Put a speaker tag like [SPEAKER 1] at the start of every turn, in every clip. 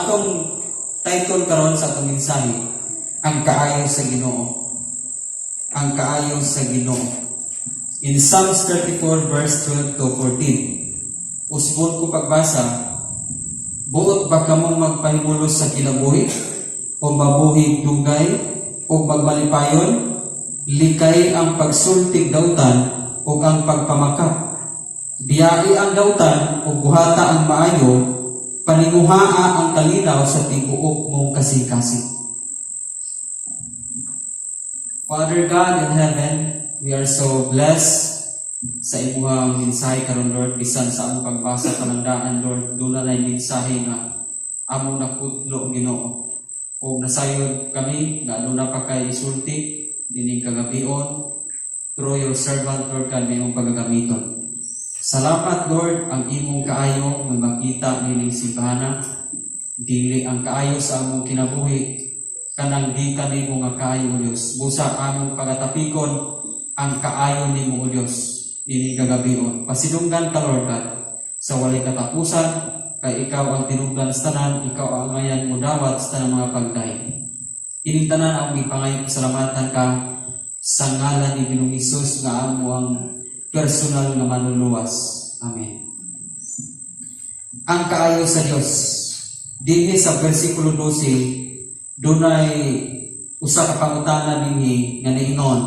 [SPEAKER 1] atong title karon sa atong mensahe, "Ang Kaayo sa Ginoo." Ang Kaayo sa Ginoo. In Psalms 34 verse 12 to 14. Usbon ko pagbasa, "Buot ba kamong magpahimulos sa kinabuhi o mabuhi dugay o magmalipayon? Likay ang pagsultig dautan ug ang pagpamakak. Biyai ang dautan ug buhata ang maayo, paninguhaa ang kalinaw sa tibuok mong kasing-kasing." Father God in heaven, we are so blessed sa imuhang mensahe karon, Lord. Bisan sa among pagbasa palangdaan, Lord, duna na mensahe nga among nakutlo, Ginoo. Ug nasayod kami nga aduna pa kay isulti dining kagabion through your servant, Lord God, imong pagagamiton. Salamat, Lord, ang imong kaayo nga makita nining simbahana, dili ang kaayo sa among kinabuhi, kanang gikan nimo nga kaayo, O Dios. Busa among pagatapikon ang kaayo nimo, O Dios, nining kagabion. Pasidunggan ka, Lord God, sa walay katapusan, kay ikaw ang tinubdan sa tanan, ikaw ang angayan mo dawat sa tanang mga pagdaig. Ining tanan ang gipangayo, pasalamatan ka sa ngalan ni Ginoong Hesus nga amo ang personal nga manluluwas. Amen. Ang kaayo sa Dios. Dinhi sa versikulo 12, dunay usa ka pangutana dinhi nga niingon,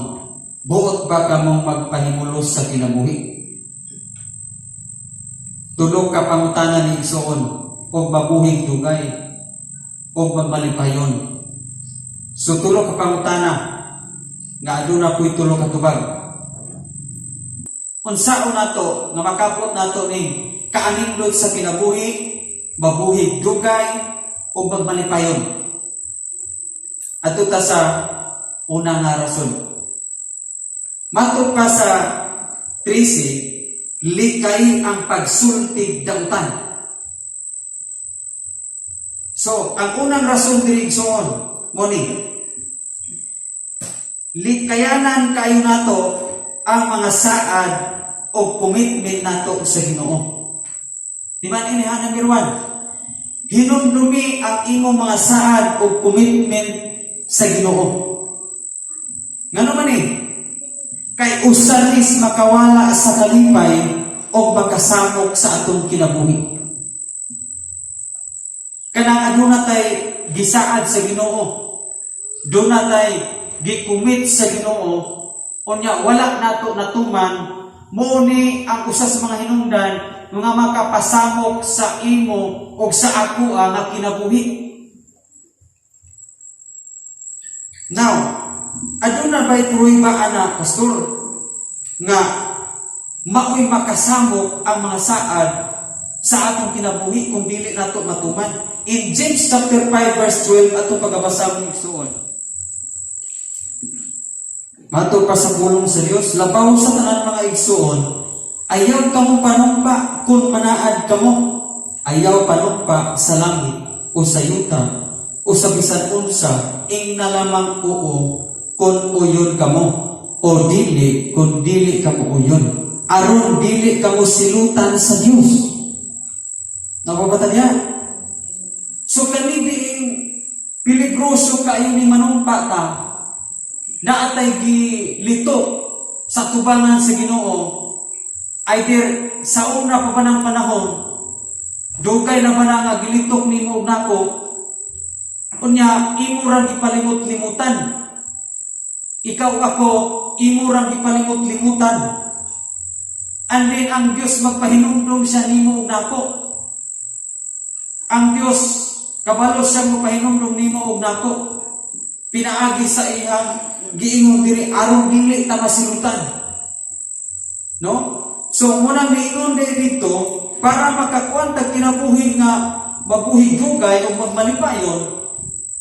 [SPEAKER 1] "Buot ba kamong magpahimulos sa kinabuhi?" Tulo ka pangutana ni igsoon, og mabuhig dugay og magmalipayon. So tulo ka pangutana nga aduna po'y tulo ka tubag. Unsaon nato nga makabot nato ning kaanindot sa kinabuhi, mabuhig dugay o magmalipayon? Adto ta sa una nga rason. Matod pa sa 13, likay ang pagsultig dautan. So, ang unang rason diri, igsoon, mo ni likayanan kayo nato ang mga saad o commitment nato sa Ginoo. Di ba ini ha, number one? Hinumdumi ang imong mga saad o commitment sa Ginoo. Ngano man eh? Kay usa is makawala sa kalipay o makasamok sa atong kinabuhi. Kanang aduna tay gisaad sa Ginoo. Duna tay gi-commit sa Ginoo, unya wala nato natuman, mo ni ang usa sa mga hinungdan nga makapasamok sa imo o sa ako nga kinabuhi. Now, aduna ba'y pruweba ana, pastor, nga maoy makasamok ang mga saad sa atong kinabuhi kung dili nato matuman? In James chapter 5 verse 12, atong pagabasa mo, igsuon. Matod pa sa pulong sa Dios, "Labaw sa tanan, mga igsuon, ayaw kamo panumpa kung manaad kamo. Ayaw panumpa sa langit o sa yuta o sa bisan unsa, ingna lamang oo kung uyon kamo o dili kung dili kamo uyon. Aron dili kamo silutan sa Dios." Napabata niya? So kani diing peligroso kaayo ni manumpa ta, naatay gilitok sa tubangan sa Ginoo, either sa una pa ba ng panahon, dugay na ba na nga gilitok nimo og nako, unya imo rang gipalimot-limutan. Ikaw, ako, imo rang gipalimot-limutan. And then ang Dios magpahinumdum siya nimo og nako. Ang Dios kabalo siya magpahinumdum nimo og nako. Pinaagi sa iyang giingon diri, aron dili ta masilutan. No? So munang niingon diri dito, para makakuan tag kinabuhi nga mabuhi dugay o magmalipayon,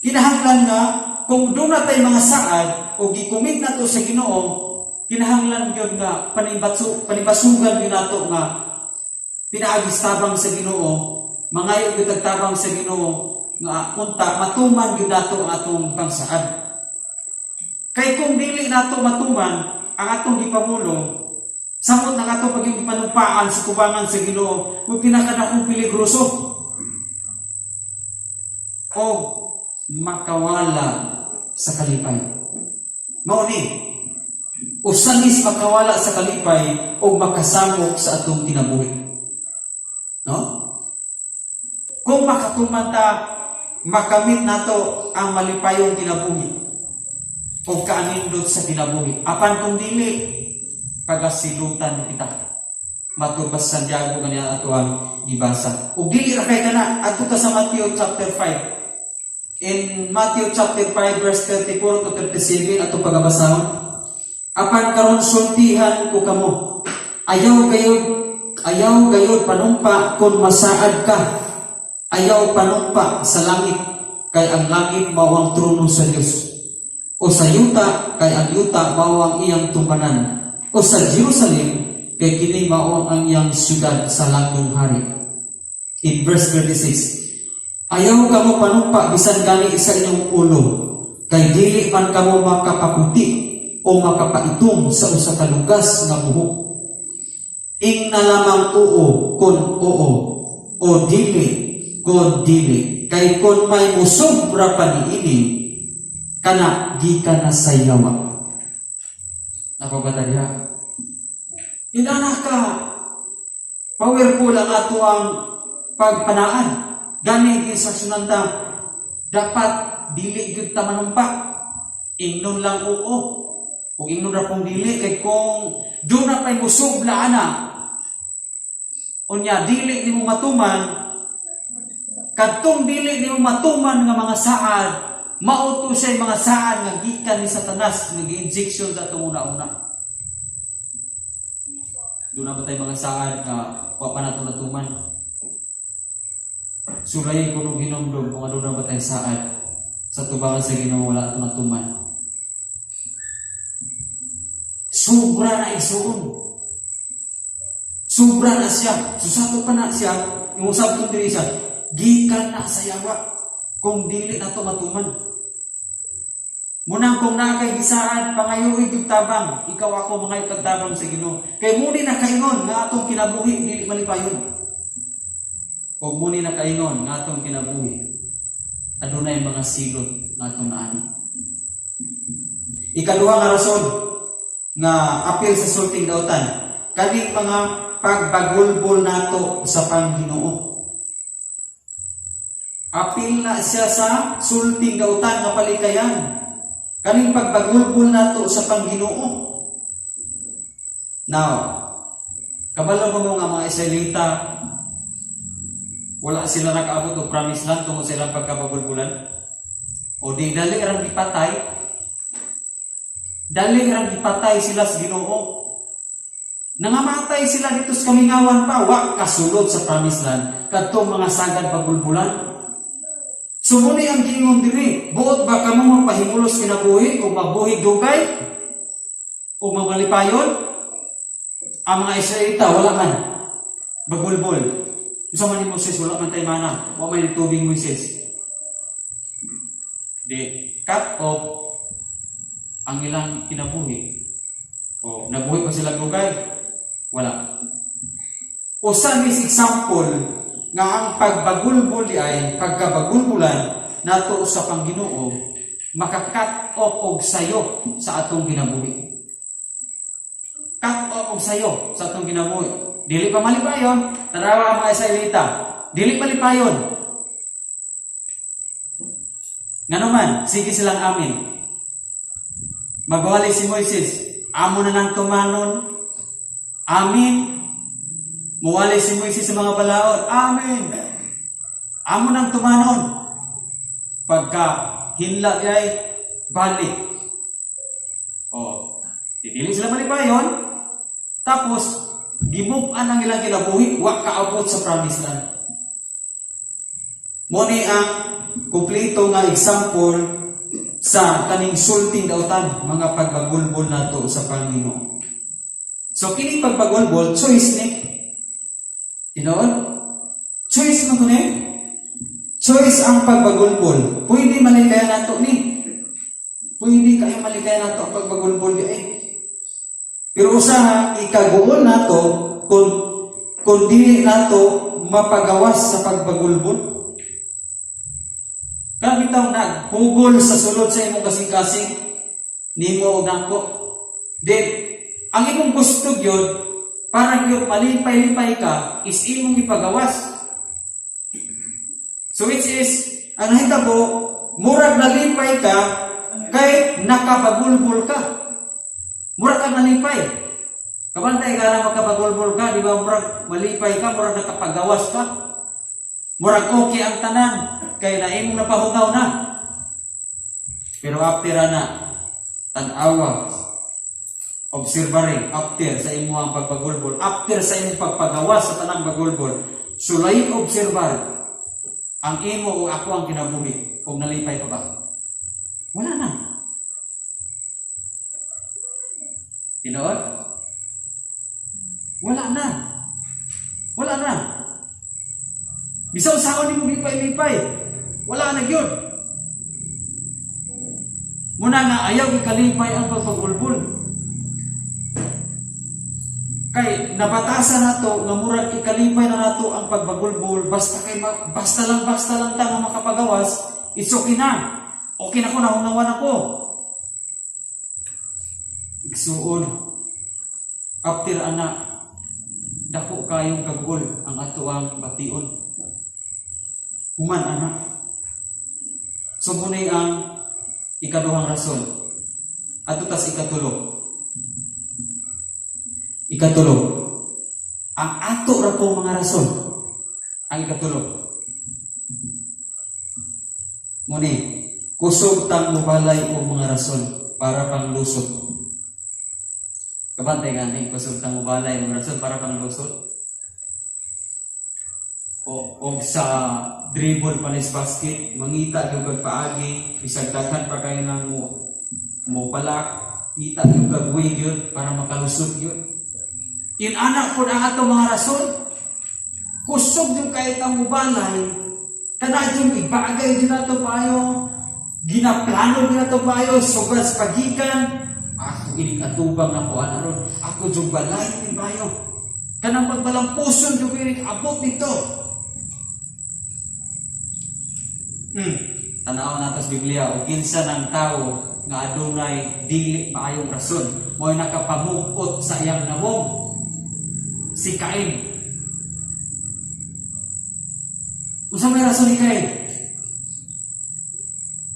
[SPEAKER 1] kinahanglan nga kung duna tay mga saad o gi-commit nato sa Ginoo, kinahanglan gyud nga panibasugan gyud nato nga pinaagi sa tabang sa Ginoo, mangayo gyud tag tabang sa Ginoo nga unta matuman gyud nato ang atong pangsaad. Kay kung dili nato matuman ang atong gipamulong, samot ng atong paging gipanumpaan sa tubangan sa Ginoo, mo pinakadakong peligroso. O makawala sa kalipay. Mao ni usa ni sa makawala sa kalipay o makasamok sa atong kinabuhi. No? Kung makatuman ta, makamit nato ang malipayong kinabuhi o kaanindot sa kinabuhi. Apan kung dili, pagasilutan kita. Matud pa sa Santiago kaniya ato ang gibasa. Ug dili ra kay kana, adto ta sa Matthew chapter 5. In Matthew chapter 5 verse 34 to 37 ato pagabasahon. "Apan karon sultihan ko kamo. Ayaw gayud panumpa kung masaad ka. Ayaw panumpa sa langit, kay ang langit mao ang trono sa Dios. O sa yuta, kay ang yuta mao ang iyang tumbanan. O sa Jerusalem, kay kini mao ang iyang syudad sa langtong hari." In verse 36, "Ayaw kamo panumpa bisan gani sa inyong ulo, kay dili man kamo makapaputi o makapaitom sa usa ka lugas nga buhok. Ingna lamang oo kon oo, o dili kon dili. Kay kon may musobra pa niini, kana gikan na sa yawa." Napabata diha. Inana ka powerful ang ato ang pagpanaan. Gani instruksyonan ta, dapat dili gyud ta manumpa. Ingnon lang oo. Ug ingnon ra pong dili, kay kung duna pay musubla ana, unya dili nimo matuman, kadtong dili nimo matuman nga mga saad, mao to siya mga saad nga gikan ni Satanas nga gi-injection sa atong una-una. Duna ba tay mga saad nga wa pa nato natuman? Sulayi kuno hinumdom kung ano na ba tay saad sa tubangan sa Ginoo wala ato natuman. Sobra na, igsuon. Sobra na siya. Susato pa na siya. Yung usab diri siya, gikan na sa yawa kung dili na to matuman. Munang kung naa kay gisaad, pangayoy gyud tabang. Ikaw, ako, mga ipagtabang sa Ginoo. Kay mao ni nakaingon nga atong kinabuhi dili malipayon. O mao ni nakaingon nga atong kinabuhi adunay mga silot nga atong naani. Ikaduha nga rason nga apil sa sulting dautan, kaning mga pagbagulbol nato sa Panginoon. Apil na siya sa sulting dautan nga palikayan. Kaning pagbagulbol nato sa Panginoon. Now, kabalo ba mo nga mga Israelita, wala sila nakaabot og promised land tungod sa ilang pagkabagulbulan? O di dali rang gipatay. Dali rang gipatay sila sa Ginoo. Nangamatay sila dito sa kamingawan pa, wa kasulod sa promised land kadtong mga sagad bagulbulan. So mao ni ang giingon diri, buot ba kamo mapahimulos kinabuhi o mabuhi dugay o mamalipayon? Ang mga Israelita wala man bagulbol. Unsa man ni Moses, wala man tay mana, wa man tubig, Moises. Di cut off ang ilang kinabuhi. O nabuhi pa sila dugay? Wala. Usa ni example nga ang pagbagulbol di ay pagkabagulbulan nato sa Panginoon maka-cut off og sayo sa atong kinabuhi. Cut off og sayo sa atong kinabuhi. Dili pa malipayon, tanawa ang mga Israelita. Dili malipayon. Ngano man, sige silang amin. Magwali si Moises, amo na nang tumanon. Amin. Muwali si Moises sa mga balaod. Amen. Amo nang tumanon. Pagka hinla ay balik. O, dili sila malipayon. Tapos, gimub-an ang ilang kinabuhi, wa kaabot sa promised land. Mao ni ang kumpleto nga example sa kaning sulting dautan, mga pagbagulbol nato sa Panginoon. So kini pagbagulbol, choice ni. Tinuod? Choice mo ni? Choice ang pagbagulbol. Pwede malikaya nato ni. Pwede kayo malikaya nato ang pagbagulbol di ay. Pero usaha ikaguol nato kung dili nato mapagawas sa pagbagulbol. Kana bitaw nagpugol sa sulod sa imong kasing-kasing nimo og nako. Then, ang imong gusto gyud para gyud malipay-lipay ka is imong ipagawas. So which is, ang nahitabo, murag nalipay ka kay nakabagulbol ka. Murag ka nalipay. Kabantay ka na makabagulbol ka, di ba, murag malipay ka, murag nakapagawas ka. Murag okay ang tanan, kay na imong napahugaw na. Pero after na, tan-awa, obserbare, after sa imong pagpagulbol, after sa imong pagpagawas sa tanang bagulbol, sulay obserbar, ang imo o ako ang kinabuhi, kung nalipay pa ba? Wala na. Tinuod? Wala na. Wala na. Bisan saon nimo lipay-lipay, wala na gyud. Muna nga ayaw ikalipay ang pagpagulbol. Kay nabatasan nato nga murag ikalipay na nato ang pagbagulbol basta kay basta lang ta nga makapagawas, it's okay na. Okay na ko, nahungawan ako. Igsuon, after ana, dako kayong kagul ang ato ang bation. Human ana. So muna'y ang ikaduhang rason. Ato tas ikatulo. Ikatulo. Ang ato ra pong mga rason. Ang ikatulo. Muni, kusog tang mubalay og mga rason para panglusot. Kabantay gani, kusog tang mubalay og rason para panglusot. O og sa dribble panis basket, mangita gyud kag paagi, bisag daghan pa kay nang mo palak, ngita gyud kag way gyud para makalusot gyud. In anak po ang ato mga rason. Kusog yung kahit ang mubalay, kana yung ibagay din nato payo, ginaplano din nato payo, sobra sa pagikan, ako inig atubang na kuan aron, ako yung balay ni payo. Kanang pagbalampuson yung inig abot nito. Tanaw nato sa Biblia o kinsa ng tao nga adunay dili maayong rason, mo'y nakapamug-ot sa iyang nawong, si Cain. Unsa may rason ni Cain?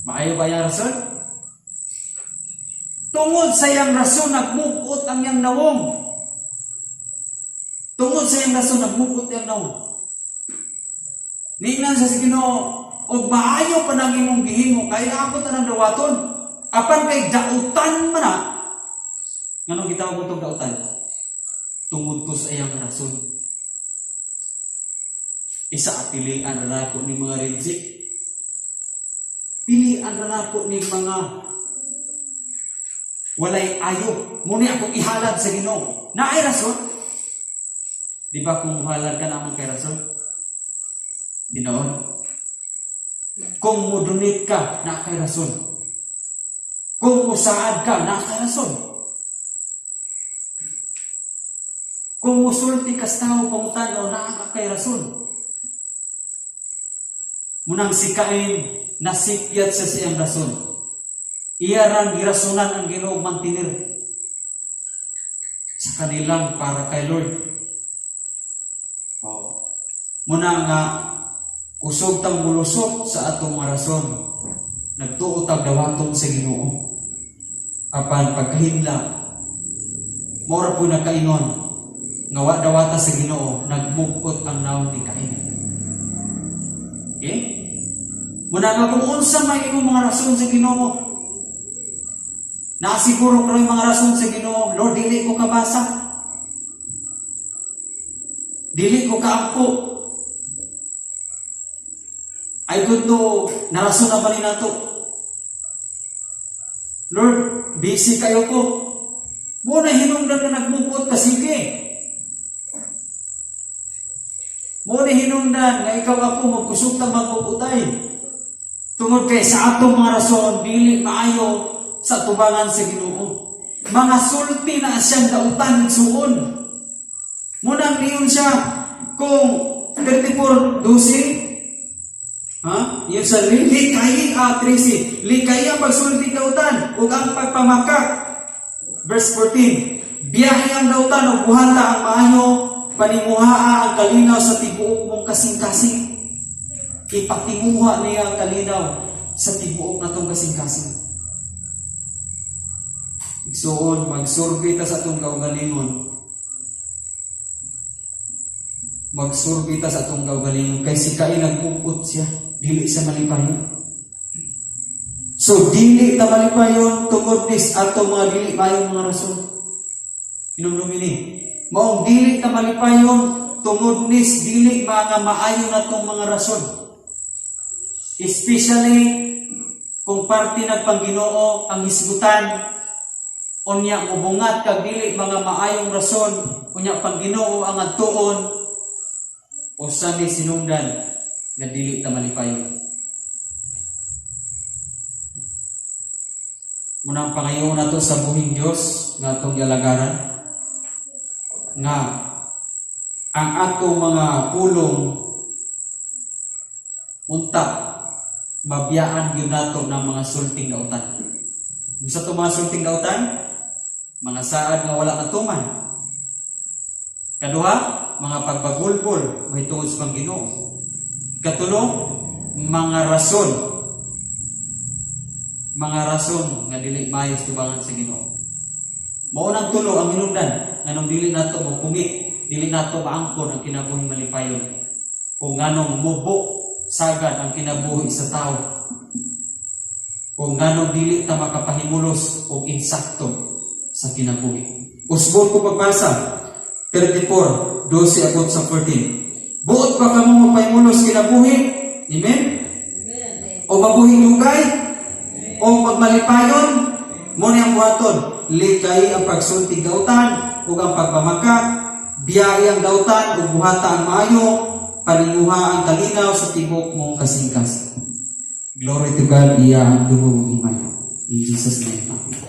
[SPEAKER 1] Maayo ba iyang rason? Tungod sa iyang rason nagmug-ot ang iyang nawong. Tungod sa iyang rason nagmug-ot iyang nawong. Niingnan sa Ginoo, og maayo pa nang imong gihimo kay ako tanang dawaton. Apan kay dautan man na. Nganong gitawag mo tong dautan? Tungod to sa iyang rason. Isa pilian ra nako ni mga reject. Pilian ra nako ni mga walay ayo. Muni akong ihalad sa Ginoo. Naay rason? Di ba kung muhalad ka naman kay rason? Dinoon. Kung mudunit ka, naa kay rason. Kung musaad ka, naa kay rason. Kung musulti ka sa tao, pangutano, naa ka kay rason. Munang si Cain, nasipyat sa siyang rason. Iya rang girasunan ang Ginoo mantinir sa kanilang para kay Lord. Oh. Muna nga kusog tang mulusot sa atong mga rason. Nagtuo tag dawaton sa Ginoo. Apan pagkahinla, mora po nakaingon nga wa dawata sa Ginoo, nagmugkot ang nawong ni Cain. Okay? Muna nga kung unsa may imong mga rason sa Ginoo, nasiguro ko mga rason sa Ginoo, Lord, dili ko kabasa. Dili ko kaampo. I don't know, narason na ba ni nato? Lord, busy kayo ko. Muna hinungdan nga nagmukot ka, sige. Muna hinungdan nga ikaw ako magkusog ta magpuputay. Tungod kay sa atong mga rason, dili maayo sa tubangan sa Ginoo. Mga sulti na siyang dautan suon. Muna niyon siya kung 34:12, Ha? Yun sa likayi ah, 13. Likayi ang pagsulti dautan ug ang pagpamakak. Verse 14. Biyahe ang dautan ug buhata ang maayo, paninguhaa ang kalinaw sa tibuok mong kasing-kasing. Ipatinguha niya ang kalinaw sa tibuok natong kasing-kasing. Igsuon, magsurbi ta sa atong kaugalingon. Magsurbi ta sa atong kaugalingon kay si Cain nagpuput siya, dili siya malipayon. So dili ta malipayon tungod nis atong mga dili maayong mga rason. Hinumdumi ni. Maong dili ta malipayon tungod nis dili mga maayo natong mga rason. Especially kung parte nagpang-Ginoo ang hisgutan, unya mubungat kag dili mga maayong rason, unya pang-Ginoo ang adtuon, usa ni sinungdan nga dili ta malipayon. Munang pangayo nato sa buhing Dios nga atong gialagaran nga ang atong mga pulong unta mabiyaan gyud nato ng mga sulting dautan. Unsa to mga sulting dautan? Mga saad nga wala natuman. Kaduha, mga pagbagulbol mahitungod sa pang-Ginoo. Katulo, mga rason. Mga rason nga dili maayo tubangan sa Ginoo. Mao nang tulo ang hinungdan nganong dili nato mo commit, dili nato maangkon ang kinabuhing malipayon. O nganong mubo sagad ang kinabuhi sa tao. O nganong dili ta makapahimulos og insakto sa kinabuhi. Usbon ko pagbasa 34, 12 abot sa 14. Buot ba kamo magpahimulos kinabuhi? Amen? O mabuhi dugay? O magmalipayon? Mo ni ang buhaton. Likay ang pagsulti dautan ug ang pagpamakak, biyahe ang dautan ug buhata ang maayo, paninguha ang kalinaw sa tibok mong kasing-kasing. Glory to God, iya ang dungog ug himaya. In Jesus' name. Amen.